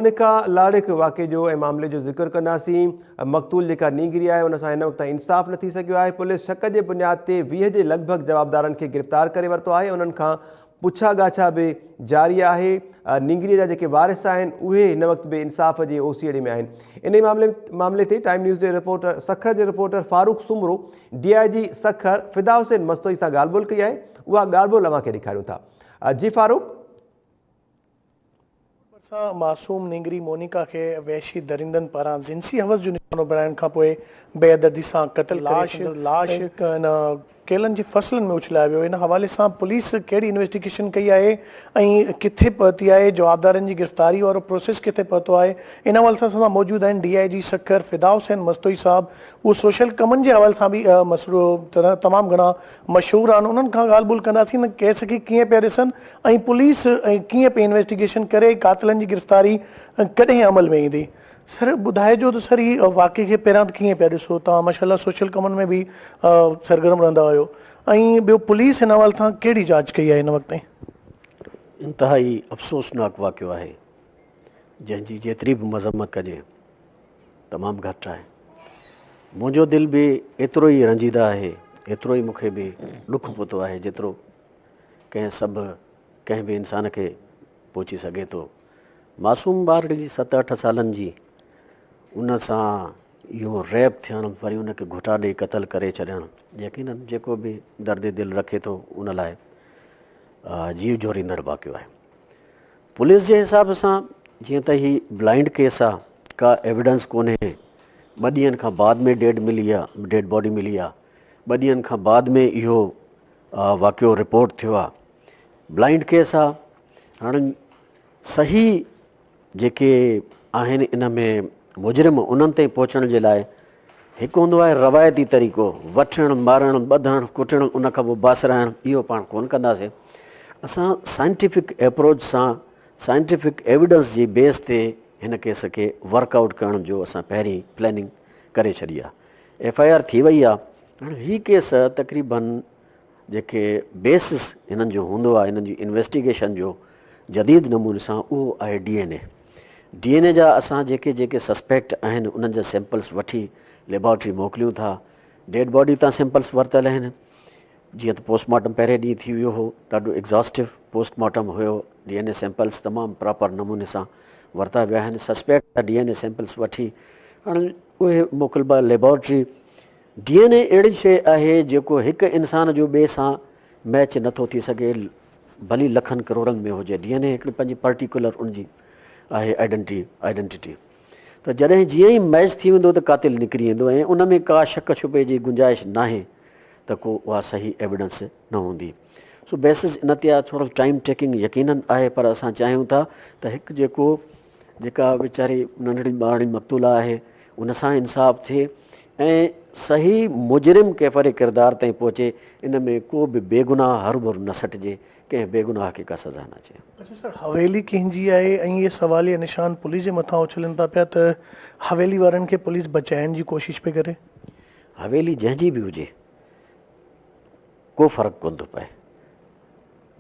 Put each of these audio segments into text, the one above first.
Monica Larak واقعي جو ۽ معاملي جو ذڪر ڪنداسين. مقتول جيڪا نينگري آهي ان سان هن وقت تائين انصاف نه ٿي سگهيو آهي. پوليس شڪ جي بنياد تي 20 جي لڳ ڀڳ جوابدارن کي گرفتار ڪري ورتو آهي انهن کان پڇا ڳاڇا به جاري آهي. نينگري جا جيڪي وارث آهن اهي هن وقت به انصاف جي اوسيئڙي ۾ آهن. انهي معاملي معاملي تي ٽائيم نيوز جي رپورٽر سکر جي reporter Farooq Soomro D I G Sukkur Fida Hussain Mastoi سان ڳالهه ٻولهه ڪئي آهي اها ڳالهه ٻولهه اوهان کي ڏيکاريون ٿا. جي فاروق. ڀرسان معصوم نينگري مونيڪا کي وحشي درندن پاران جنسي حوس جو نشانو بڻائڻ کانپوء بيدردي سان قتل ڪري سندس لاش ڪيلن جي فصلن ۾ اڇلايو ويو، ان حوالي سان پوليس ڪهڙي انويسٽيگيشن ڪئي آهي ۽ ڪٿي پهتي آهي، جوابدارن جي گرفتاري وارو پروسيس ڪٿي پهتو آهي، ان حوالي سان اسان سان موجود آهن D I G Sukkur Fida Hussain Mastoi صاحب، اهو سوشل ڪمن جي حوالي سان به مصروف تمام گهڻا مشهور آهن، انهن کان ڳالهه ٻولهه ڪنداسين ته ڪيس کي ڪيئن پيا ڏسن ۽ پوليس ڪيئن پئي انويسٽيگيشن ڪري قاتلن جي گرفتاري ڪڏهن عمل ۾ ايندي سر ٻڌائجو ته سر هي واقعي کي پهريان ته ڪيئن پيا ڏسو توهان ماشاء الله سوشل ڪمن ۾ به سرگرم رهندا آهيو ۽ ٻيو پوليس هن حوالي سان ڪهڙي جاچ ڪئي آهي هن وقت تائين. انتهائي افسوسناڪ واقعو آهي جنهن جي جيتري به مذمت ڪجي تمام گهٽ آهي منهنجو دل به ايترو ئي رنجيده آهي ايترو ئي مونکي به ڏک پهتو آهي جيترو ڪنهن سڀ ڪنهن به انسان کي پهچي سگهي ٿو. معصوم ٻارڙي جي ست اٺ سالن جي ان سان اهو ريپ ٿيڻ وري ان کي گهٽا ڏئي قتل ڪري ڇڏڻ يقينن جيڪو به درد دل رکي ٿو ان لاء جيء جهوريندڙ واقعو آهي. پوليس جي حساب سان جيئن ته هي بلائنڊ ڪيس آ ڪا ايويڊنس ڪونهي ٻه ڏينهن کان بعد ۾ ڊيڊ ملي آ ڊيڊ باڊي ملي آ ٻه ڏينهن کان بعد ۾ اهو واقعو رپورٽ ٿيو آ بلائنڊ ڪيس آ هاڻي صحيح جيڪي آهن ان ۾ مجرم انهن تائين پهچڻ جي لاء هڪ هوندو آهي روايتي طريقو وٺڻ مارڻ ٻڌڻ ڪٽڻ ان کان پوء باسرائڻ اهو پاڻ ڪون ڪنداسين اسان سائنٽيفڪ اپروچ سان سائنٽيفڪ ايويڊنس جي بيس تي هن ڪيس کي ورڪ آئوٽ ڪرڻ جو اسان پهرين پلاننگ ڪري ڇڏي آ ايف I R ٿي وئي آ هاڻي هي ڪيس تقريبن جيڪي بيسس هنن جو هوندو آهي هنن جي انويسٽيگيشن جو جديد نموني سان اهو آهي D N A D N A جا اسان جيڪي جيڪي سسپيڪٽ آهن انهن جا سيمپلس وٺي ليبارٽري موڪليون ٿا ڊيڊ باڊي تان سيمپلس ورتل آهن جيئن ته پوسٽ مارٽم پهرين ڏينهن ٿي ويو هو ڏاڍو ايگزاسٽو پوسٽ مارٽم هيو ڊي اين اي سيمپلس تمام پراپر نموني سان ورتا ويا آهن سسپيڪٽ جا ڊي اين اي سيمپلس وٺي هاڻي اهي موڪلبا ليبارٽري ڊي اين اي اهڙي شيء آهي جيڪو هڪ انسان جو ٻئي سان ميچ نٿو ٿي سگهي ڀلي لکن ڪروڙن ۾ هجي ڊي اين اي هڪڙي پنهنجي پرٽيڪولر ان جي آهي آئيڊنٽي آئيڊنٽيٽي ته جڏهن جيئن ئي ميچ ٿي ويندو ته قاتل نڪري ايندو ۽ ان ۾ ڪا شڪ شبهي جي گنجائش ناهي ته ڪو اها صحيح ايويڊنس نه هوندي سو بيسز ان تي آهي ٿورو ٽائيم ٽيڪنگ يقينن آهي پر اسان چاهيون ٿا ته هڪ جيڪو جيڪا ويچاري ننڍڙي ٻارڙي مقتوله آهي ان سان انصاف ٿئي ۽ صحيح مجرم ڪيفر ڪردار تائين پهچي ان ۾ ڪو به بيگناهه هروڀرو نه سٽجي ڪنهن بيگناهه کي ڪا سزا نه اچي. اڇا سر حويلي ڪنهن جي آهي ۽ اهي سواليه نشان پوليس جي مٿان اڇلن ٿا پيا ته حويلي وارن کي پوليس بچائڻ جي ڪوشش پئي ڪري. حويلي جنهن جي به هجي ڪو فرق ڪونه ٿو پئي.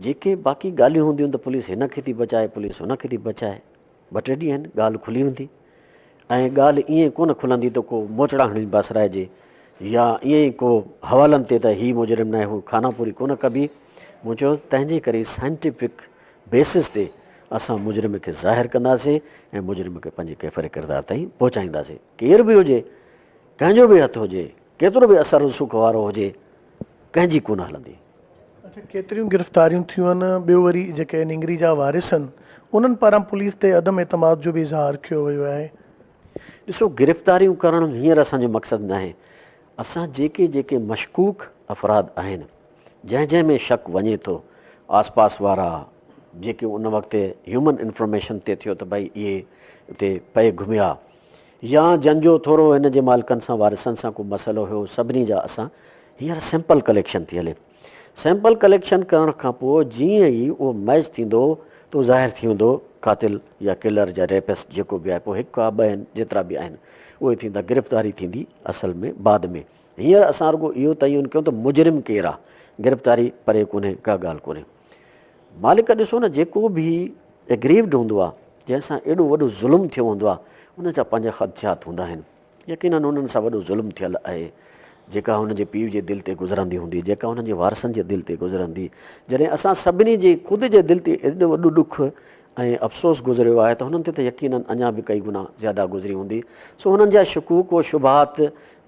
جيڪي باقي ڳالهيون هونديون ته پوليس هن کي ٿي بچائي پوليس هن کي ٿي بچائي ٻه ٽي ڏينهن ڳالهه کلي ويندي ۽ ڳالهه ائين ڪونه کلندي ته ڪو موچڙا هڻي باسرائجي يا ائين ئي ڪو حوالن تي ته هي مجرم ناهي هو خانه پوري ڪونه ڪبي مون چيو تنهن جي ڪري سائنٽيفڪ بيسس تي اسان مجرم کي ظاهر ڪنداسين ۽ مجرم کي پنهنجي ڪيفر ڪردار تائين پهچائينداسين ڪير به هجي ڪنهن جو به هٿ هجي ڪيترو به اثر رسوخ وارو هجي ڪنهن جي ڪونه هلندي. اڇا ڪيتريون گرفتاريون ٿيون آهن ٻيو وري جيڪي نينگري جا وارث آهن انهن پاران پوليس تي عدم اعتماد جو به اظهار ڪيو ويو آهي. ڏسو گرفتاريون ڪرڻ هينئر اسان جو مقصد ناهي اسان جيڪي جيڪي مشڪوڪ افراد آهن جنهن جنهن ۾ شڪ وڃي ٿو آس پاس وارا جيڪي ان وقت هيومن انفارميشن تي ٿيو ته ڀائي اهي اتي پئي گهميا يا جن جو ٿورو هن جي مالڪن سان وارثن سان ڪو مسئلو هيو سڀني جا اسان هينئر سيمپل ڪليڪشن ٿي هلي سيمپل ڪليڪشن ڪرڻ کان پوء جيئن ئي اهو ميچ ٿيندو ته ظاهر ٿي ويندو قاتل يا ڪلر يا ريپسٽ جيڪو به آهي پوء هڪ آ ٻه آهن جيترا به آهن اهي ٿيندا گرفتاري ٿيندي اصل ۾ بعد ۾ هينئر اسان رڳو اهو تعين ڪيون ته مجرم ڪير آ گرفتاري پري ڪونهي ڪا ڳالهه ڪونهي مالڪ ڏسو نه جيڪو به ايگريوڊ هوندو آ. جنهن سان ايڏو وڏو ظلم ٿيو هوندو آهي ان جا پنهنجا خدشات هوندا آهن. يقيناً انهن سان وڏو ظلم ٿيل آهي، جيڪا هن جي پيء جي دل تي گذرندي هوندي، جيڪا هن جي وارثن جي دل تي گذرندي. جڏهن اسان سڀني جي خود جي دل تي ايڏو وڏو ڏک ۽ افسوس گذريو آهي ته هنن تي ته يقيناً اڃا به ڪئي گنا زياده گذري هوندي. سو هنن جا شڪوڪ و شبهات،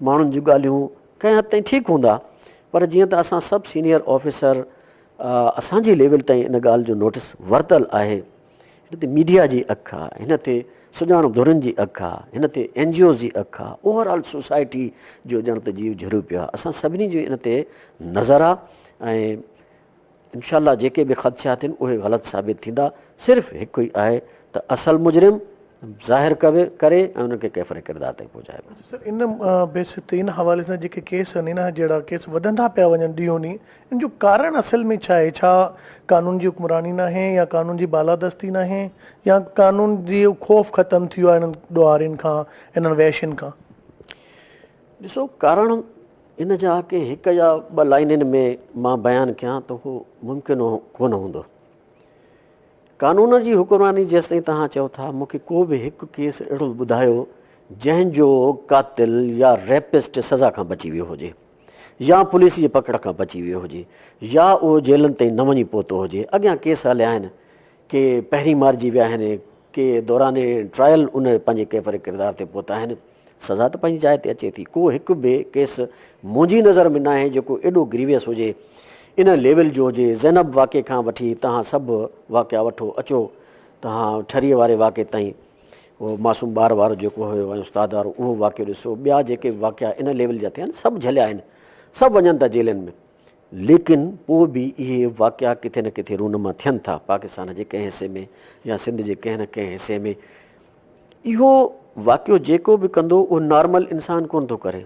ماڻهن جون ڳالهيون ڪنهن حد تائين ٺيڪ هوندا، پر جيئن ته اسان سڀ سينيئر آفيسر اسان جي ليول تائين ان ڳالهه جو نوٽس ورتل آهي، هن تي ميڊيا جي اک آ، هن تي سڄاڻ ڌرين جي اک آ، هن تي اين جي اوز جي اک آ، اوور آل سوسائٽي جو ڄڻ ته جيو جهريو پيو آ، اسان سڀني جي ان تي نظر آ ۽ انشاء الله جيڪي به خدشات آهن اهي غلط ثابت ٿيندا، صرف هڪ ئي آهي ته اصل مجرم ظاهر ڪري ۽ انهن کي ڪيفر ڪردار تائين پهچائبو. سر ان بيس تي ان حوالي سان جيڪي ڪيس آهن ان جهڙا ڪيس وڌندا پيا وڃن ڏينهون ڏينهن ان جو ڪارڻ اصل ۾ ڇا آهي؟ ڇا قانون جي حڪمراني ناهي يا قانون جي بالادستي ناهي يا قانون جي خوف ختم ٿي ويو آهي انهن ڏوهارين کان انهن وحشين کان؟ ڏسو ڪارڻ ان جا ڪي هڪ يا ٻه لائنن ۾ مان بيان ڪيان ته اهو ممڪن ڪونه هوندو. قانون جي حڪمراني جيستائين توهان چئو ٿا مون کي ڪو به هڪ ڪيس اهڙو ٻڌايو جنهن جو قاتل يا ريپسٽ سزا کان بچي ويو هجي. يا پوليس جي پڪڙ کان بچي ويو هجي يا اهو جيلن تائين نه وڃي پهتو هجي. اڳيان ڪيس هليا آهن، ڪي پهرين مارجي ويا آهن، ڪي دوران ٽرائل ان پنهنجي ڪيفر ڪردار تي پهتا آهن. سزا ته پنهنجي جاء تي اچي ٿي. ڪو هڪ به ڪيس منهنجي نظر ۾ ناهي جيڪو ايڏو گريويس هجي، ان ليول جو هجي. زينب واقعي کان وٺي توهان سڀ واقعا وٺو اچو توهان ٺريء واري واقعي تائين. اهو معصوم ٻار وارو جيڪو هيو ۽ استاد وارو اهو واقعو ڏسو ٻيا جيڪي به واقعا ان ليول جا ٿيا آهن سڀ جهليا آهن سڀ وڃن ٿا جيلن ۾ ليڪن پوء به اهي واقعا ڪٿي نه ڪٿي رونما ٿين ٿا پاڪستان جي ڪنهن حصي ۾ يا سنڌ جي ڪنهن نه ڪنهن حصي ۾ اهو واقعو جيڪو به ڪندو اهو نارمل انسان ڪونه ٿو ڪري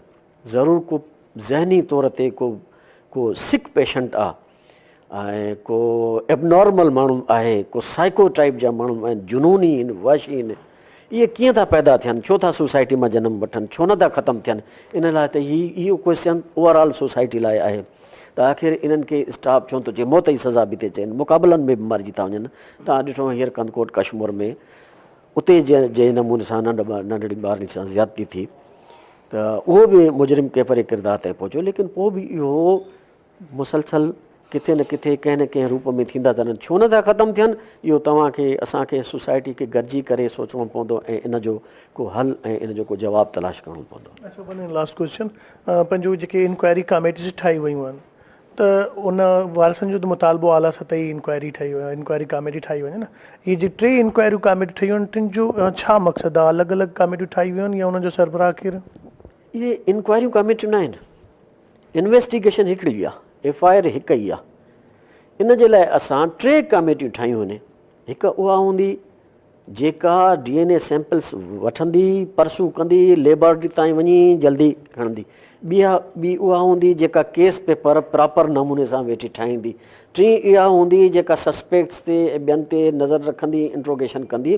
ضرور ڪو ذهني طور تي ڪو ڪو سڪ پيشنٽ آ ۽ ڪو ائبنارمل ماڻهو آهي، ڪو سائيڪو ٽائيپ جا ماڻهو آهن، جنوني آهن، وحشي آهن، اهي ڪيئن ٿا پيدا ٿين، ڇو ٿا سوسائٽي مان جنم وٺن، ڇو نه ٿا ختم ٿين، ان لاء ته هي اهو ڪوئسچن اوور آل سوسائٽي لاء آهي ته آخر انهن کي اسٽاپ ڇو نٿو چئي، موت جي سزا به ٿي چين، مقابلن ۾ به مارجي ٿا وڃن، توهان ڏٺو هينئر ڪنڌڪوٽ ڪشمور ۾ اتي جنهن نموني سان ننڍڙي ٻارڙي سان زيادتي ٿي ته اهو به مجرم ڪيفري ڪردار تائين پهچيو ليڪن پوء به اهو مسلسل ڪٿي نه ڪٿي ڪنهن نه ڪنهن روپ ۾ ٿيندا ٿا رهن ڇو نه ٿا ختم ٿين اهو توهان کي اسان کي سوسائٽي کي گڏجي ڪري سوچڻو پوندو ۽ ان جو ڪو حل ۽ ان جو ڪو جواب تلاش ڪرڻو پوندو. اڇا ون اينڊ لاسٽ ڪوئسچن پنهنجو جيڪي انڪوائري ڪاميٽيز ٺاهي ويون آهن ته ان وارثن جو ته مطالبو اعليٰ سطحي انڪوائري ٺاهي انڪوائري ڪاميٽي ٺاهي وڃي نه اهي جي ٽي انڪوائريون ڪاميٽيون ٺهيون آهن ٽن جو ڇا مقصد آهي الڳ الڳ ڪاميٽيون ٺاهي ويون آهن يا انهن جو سربراهه ڪير؟ اهي انڪوائريون ڪاميٽيون نه آهن انويسٽيگيشن هڪڙي ئي آ، ايف I R هڪ ئي آ. ان جي لاء اسان ٽي ڪاميٽيون ٺاهيون آهن. هڪ اها هوندي جيڪا ڊي اين اي سيمپلس وٺندي، پرسو ڪندي، ليبارٽري تائين وڃي جلدي کڻندي. ٻي ٻي اها هوندي جيڪا ڪيس پيپر پراپر نموني سان ويٺي ٺاهيندي. ٽين اها هوندي جيڪا سسپيڪٽس تي ۽ ٻين تي نظر رکندي، انٽروگيشن ڪندي.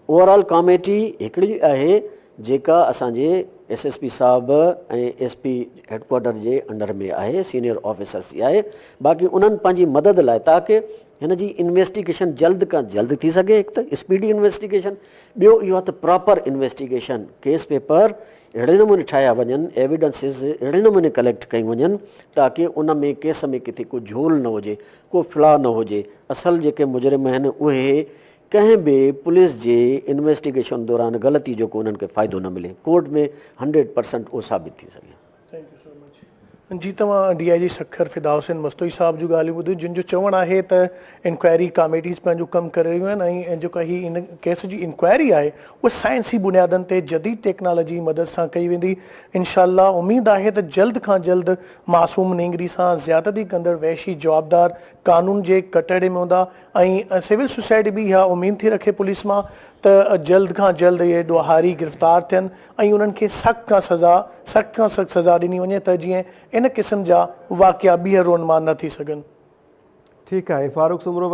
اوور آل ڪاميٽي هڪڙي آهي جيڪا اسان جي ايس ايس پي صاحب ۽ ايس پي هيڊڪوارٽر جي انڊر ۾ آهي سينيئر آفيسرس جي آهي باقي انهن پنهنجي مدد لاء تاڪه هن جي انويسٽيگيشن جلد کان جلد ٿي سگهي هڪ ته اسپيڊي انويسٽيگيشن ٻيو اهو آهي ته پراپر انويسٽيگيشن ڪيس پيپر اهڙي نموني ٺاهيا وڃن ايويڊنسز اهڙي نموني ڪليڪٽ ڪيون وڃن تاڪه ان ۾ ڪيس ۾ ڪٿي ڪو جهول نه هجي ڪو فلا نه هجي اصل جيڪي مجرم آهن اهي ڪنهن به پوليس جي انويسٽيگيشن دوران غلطي جو ڪو انهن کي فائدو نه ملي ڪورٽ ۾ 100% اهو ثابت ٿي سگهي. Thank you so much جي توهان D I G Sukkur Fida Hussain Mastoi صاحب جون ڳالهيون ٻڌيون جن جو چوڻ آهي ته انڪوائري ڪاميٽيز پنهنجو ڪم ڪري رهيون آهن ۽ جيڪا هي ان ڪيس جي انڪوائري آهي اها سائنسي بنيادن تي جديد ٽيڪنالاجي جي مدد سان ڪئي ويندي انشاء الله اميد آهي ته جلد کان جلد معصوم نينگري سان زيادتي ڪندڙ وحشي جوابدار قانون جي ڪٽهڙي ۾ هوندا ۽ سول سوسائٽي به اها اميد ٿي رکي پوليس مان ته جلد کان جلد اهي ڏوهاري گرفتار ٿين ۽ انهن کي سخت کان سزا سخت کان سخت سزا ڏني وڃي ته جيئن ان قسم جا واقعا ٻيهر رونما نه ٿي سگهن. ٺيڪ آهي فاروق سومرو.